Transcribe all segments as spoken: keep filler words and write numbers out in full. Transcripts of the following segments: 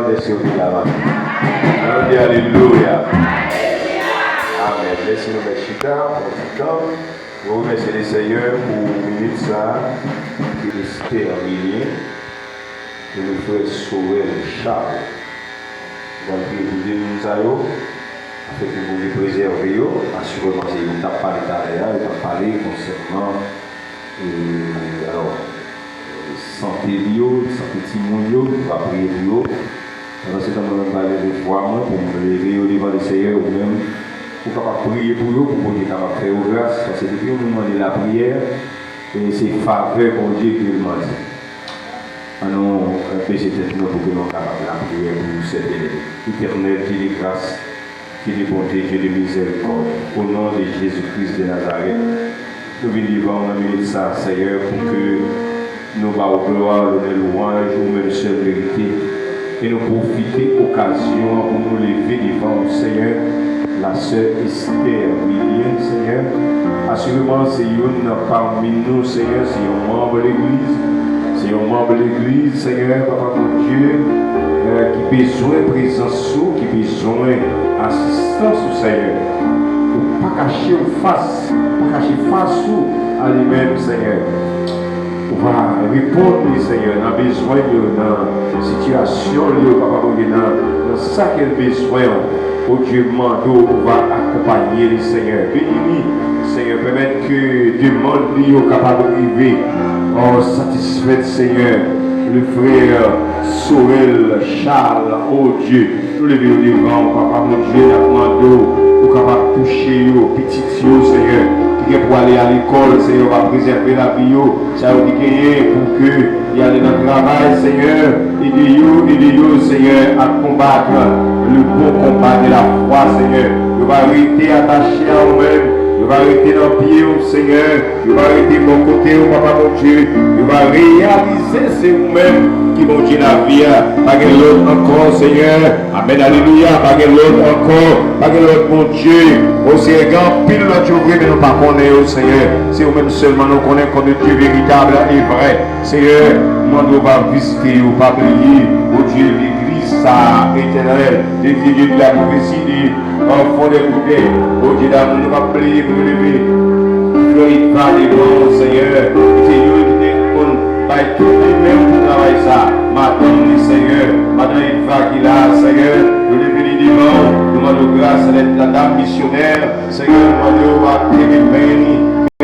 Dèske w te la maten. Ann di alelouya. Amèn. Mèsi, nou mèt chita pou yon ti tan. Nou remèsye Lesenyè pou minit sa a. Esther Milien e le frè Sorel Charles. Nou pral priye pou de moun sa yo, afin ke Bondye prezève yo. Asireman, se yo t ap pale talè a, yo t ap pale konsènan, e, alò, sante li yo, sante timoun yo, nou va priye pou yo. Pandan se tan, mwen menm, m va leve vwa mwen pou m leve yo devan Lesenyè, ou menm, ou kapab priye pou yo, pou Bondye kapab fè yo gras, paske depi yon moun mande lapriyè, e se favè Bondye ke l mande. Ann nou, e, bese tèt nou pou ke nou kapab lapriyè pou sè Tènèl. Etènèl, Dye de gras, Dye de bonte, Dye de mizèrikòd, o non de Jezi Kris de Nazarèt, nou vin devan w nan minit sa a, Senyè, pou ke nou ba w glwa, lonè, lwanj, ou menm sèl merite. E nou pwofite okazyon an pou nou leve devan w, Senyè, lasè Esther Milien, Senyè. Asireman, se youn nan pami nou, Senyè, se yon manm legliz. Se yon manm legliz, Senyè, Papa Bondye, e, ki bezwen prezans ou, ki bezwen asistans ou, Senyè. Ou pa kache w fas, pa kache fas ou a li menm, Senyè. Ou va reponn li, Senyè, nan bezwen li yo, nan sitiyasyon li yo, Papa Bondye, nan, nan sa ke l bezwen an. O Dye, m mande w, ou va akonpaye li, Senyè. Beni li, Senyè. Pèmèt ke demann li yo kapab rive, o, satisfèt, Senyè. Le frè Sorel Charles, o Dye, nou leve yo devan w, Papa Bondye, n ap mande w, ou kapab touche yo, pitit yo, Senyè, ki gen pou ale a lekòl, Senyè, ou va prezève lavi yo, sa yo ki genyen pou ke y ale nan travay, Senyè, ede yo, ede yo, Senyè, a konbat le bon konba de la fwa, Senyè. Yo va rete atache a ou menm, yo va rete nan pye w, Senyè, yo va rete bò kote w, Papa Bondye, yo va reyalize se ou menm ki Bondye lavi a, pa gen lòt ankò, Senyè. Amèn, alelouya. Pa gen lòt ankò. Pa gen lòt Bondye. O Senyè, gen anpil lòt yo vre, men nou pa konnen yo, Senyè. Se ou menm sèlman nou konnen kòm Dye veritab e vrè. Senyè, m mande w va vizite yo, pa bliye, Bondye, legliz sa a, Etènèl, de Dye, Dye de la pwofesi, de, o, fondè koutè, Bondye damou, nou pa bliye pou nou leve Florid va devan w, Senyè. Se yo ki te konn bay tout li menm pou travay sa. Madanm li, Senyè, madanm Eva ki la, Senyè, nou leve li devan w, nou mande w gras, lèt la dam misyonè, Senyè, nou mande w va kenbe men li.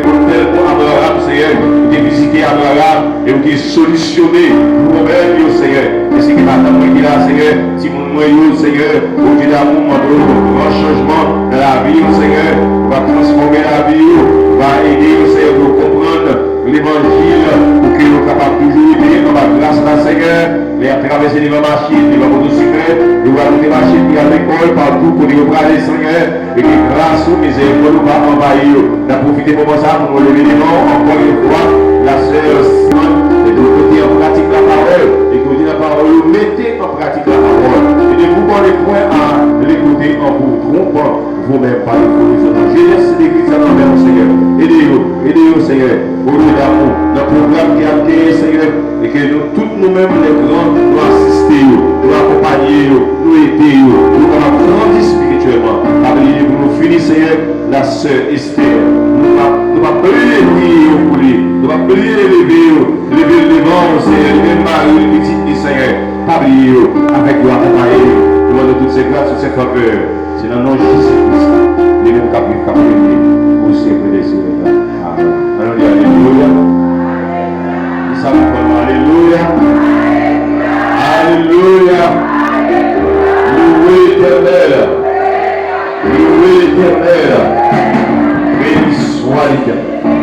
Ou te fè l pou Abraram, Senyè, ou te vizite Abraram e ou te solisyone pwoblèm yo, Senyè. Mèsi ke madanm mwen ki la, Senyè, timoun mwen yo, Senyè, Bondye damou, mande w gran chanjman nan lavi yo, Senyè. Ou va transfòme lavi yo, ou va ede yo, Senyè, pou yo konprann levanjil, pou ke yo kapab toujou rete anba gras la, Senyè. Lè y ap travèse devan machin, devan motosiklèt, yo va monte machin, y al lekòl, patou kote yo prale, Senyè. E ke gras ou, mizèrikòd ou va anvayi yo. N ap pwofite moman sa a pou nou leve devan w ankò yon fwa, lasè Simòn, e ke w mete an pratik lapawòl, e ke w di nan pawòl ou, mete an pratik lapawòl. Et ne vous bornez point à l'écouter en vous trompant vous-même par les faux raisonnements. Jenès se dekriti sa nan men w, Senyè. Ede yo, ede yo, Senyè. Bondye damou, nan pwogram ki ap genyen, Senyè, e ke nou tout nou menm, lè gran, nou asiste yo, nou akonpaye yo, nou ede yo, pou yo kapab grandi espirityèlman. Pa bliye pou nou fini, Senyè, lasè Esther. Nou pa, nou pa bliye priye yo pou li. Nou pa bliye leve yo, leve l devan w, Senyè, li menm mari l, pitit li, Senyè. Pa bliye yo, avèk yo, akonpaye yo. Nou mande tout se gras, tout se favè. Se nan non Jezi Kris la, li menm k ap viv, k ap rene pou syèk dè syèk la. Amen. Ann nou di alelouya. Di sa pou fè m, alelouya. Alelouya. Louwe Letènèl. Louwe Letènèl. Beni swa Letènèl.